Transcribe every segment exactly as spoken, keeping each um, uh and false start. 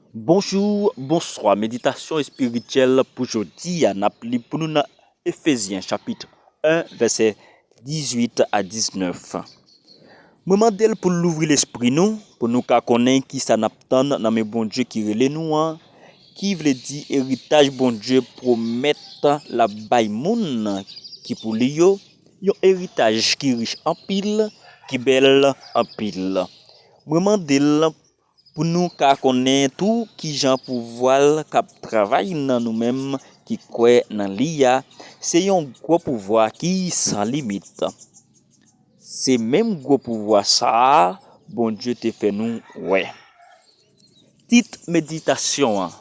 Bonjou, bonswa. Meditasyon espirityèl pou jodi a, n ap li pou nou nan Efezyen chapit en, vèsè dizuit a diznèf. Mwen mande l pou l louvri lespri nou, pou nou ka konnen kisa n ap tann nan men Bondye ki rele nou an, ki vle di eritaj Bondye pwomèt l ap bay moun ki pou li yo, yon eritaj ki rich anpil, ki bèl anpil. Mwen mande l pou nou ka konnen tou kijan pouvwa l k ap travay nan nou menm ki kwè nan li a, se yon gwo pouvwa ki san limit. Se menm gwo pouvwa sa a Bondye te fè nou wè. Tit meditasyon an,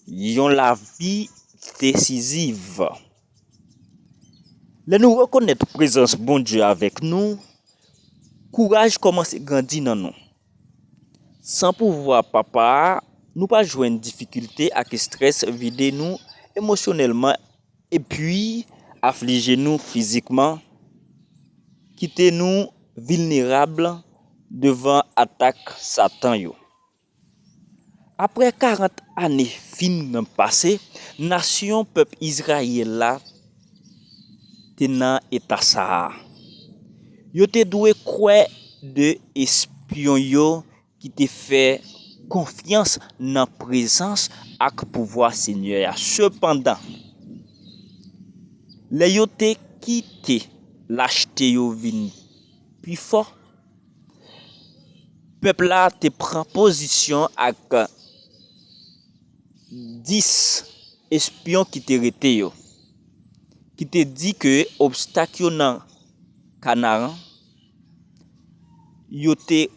yon lavi desiziv. Lè nou rekonèt prezans Bondye avèk nou, kouraj kòmanse grandi nan nou. San pouvwa Papa a, nou pa jwenn difikilte ak estrès vide nou emosyonèlman epi aflije nou fizikman, kite nou vilnerab devan atak Satan yo. Apre karant ane fin pase, nasyon pèp Izrayèl la te nan eta sa a. Yo te dwe kwè de espyon yo ki te fè konfyans nan prezans ak pouvwa Senyè a. Sepandan, lè yo te kite lachte yo vin pi fò, pèp la te pran pozisyon ak dis espyon ki te rete yo, ki te di ke obstak yo nan Kanaran, yo te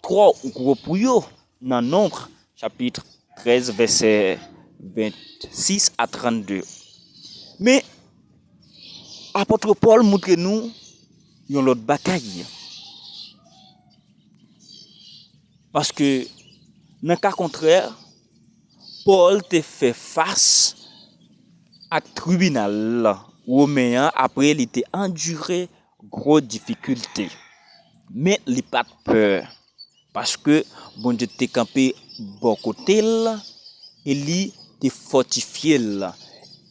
twò gwo pou yo, nan Nonb, chapit trèz, vèsè vennsis a trannde. Men, apot Pòl montre nou yon lòt bagay. Paske, nan ka kontrè, Pòl te fè fas ak tribinal women an apre li te andire gwo difikilte. Men li pa t pè, paske Bondye te kanpe bò kote l e li te fòtifye l.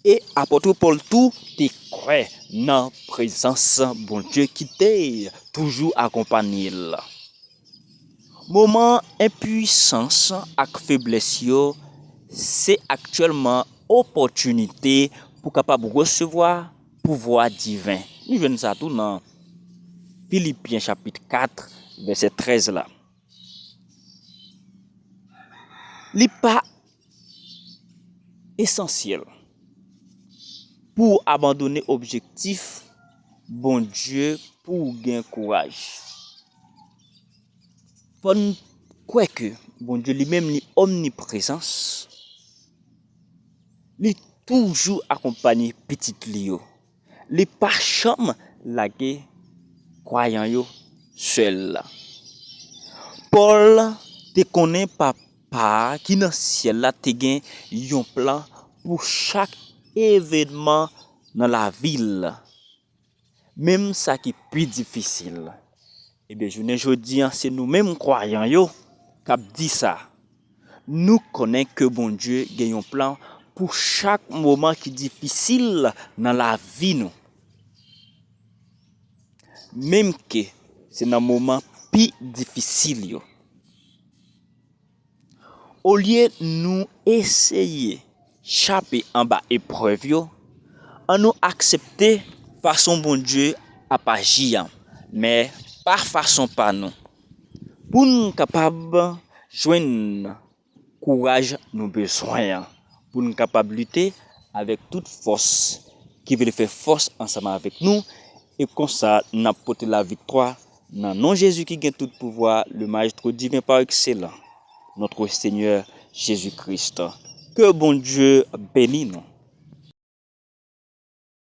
E apot Pòl tou te kwè nan prezans Bondye ki te toujou akonpanye l. Moman enpwisans ak feblès yo se aktyèlman opòtinite pou kapab resevwa pouvwa diven. Nou jwenn sa tou nan Filipyen chapit kat, vèsè trèz la. Li pa esansyèl pou w abandone objektif Bondye pou w gen kouraj. Fò n kwè ke Bondye li menm li omniprezans, li toujou akonpanye pitit li yo. Li pa janm lage kwayan yo sèl. Pòl te konnen Papa a ki nan syèl la te gen yon plan pou chak evènman nan lavi l, menm sa ki pi difisil. Ebyen, jounen jodi a, se nou menm kwayan yo k ap di sa. Nou konnen ke Bondye gen yon plan pou chak moman ki difisil nan lavi nou. Menm ke se nan moman pi difisil yo. Olye nou eseye chape anba eprèv yo, annou aksepte fason Bondye ap aji an, men pa fason pa nou. Pou n kapab jwenn kouraj nou bezwen an, pou n kapab lite avèk tout fòs ki vle fè fòs ansanm avèk nou, e konsa n ap pote laviktwa nan non Jezi ki gen tout pouvwa, le Maestro divin par excellence, notre Seigneur Jésus-Christ. Ke Bondye beni nou.